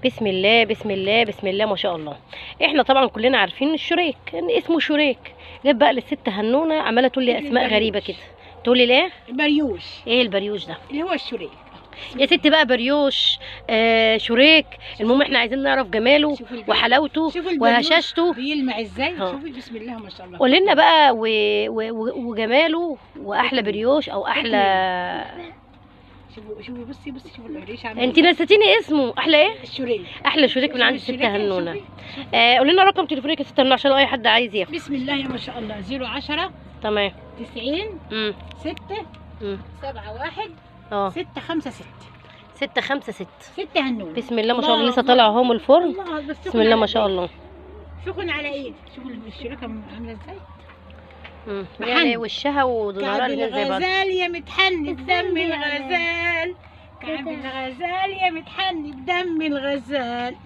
بسم الله بسم الله بسم الله ما شاء الله. احنا طبعا كلنا عارفين الشريك، ان اسمه شريك. جت بقى للست هنونه عماله تقول لي اسماء غريبة كده. تقول لي ليه؟ البريوش. ايه البريوش ده؟ اللي هو الشريك يا ست بقى. بريوش، شريك. المهم احنا عايزين نعرف جماله وحلاوته وهشاشته، بيلمع ازاي. شوفي بسم الله ما شاء الله. قولي لنا بقى وجماله واحلى بريوش او احلى. شوفوا شوفوا بصي بصي شوفوا القريش عامل. انت نسيتيني اسمه. احلى ايه؟ الشريك. احلى شريك من عند الست هنونه. قولي لنا رقم تليفونك يا ست هنونه عشان اي حد عايز ياخد. بسم الله ما شاء الله. 010 تمام 90 6 7 1 6 5 6 6 5 6 6 هنونه. بسم الله ما شاء الله، لسه طالع اهو من الفرن. بسم الله ما شاء الله، سخن على ايدك. شوفوا الشريكة عامله ازاي. يعني وشها وظهرها الاثنين زي بعض. الغزال يا متحني بدم الغزال، كعب الغزال يا متحني بدم الغزال.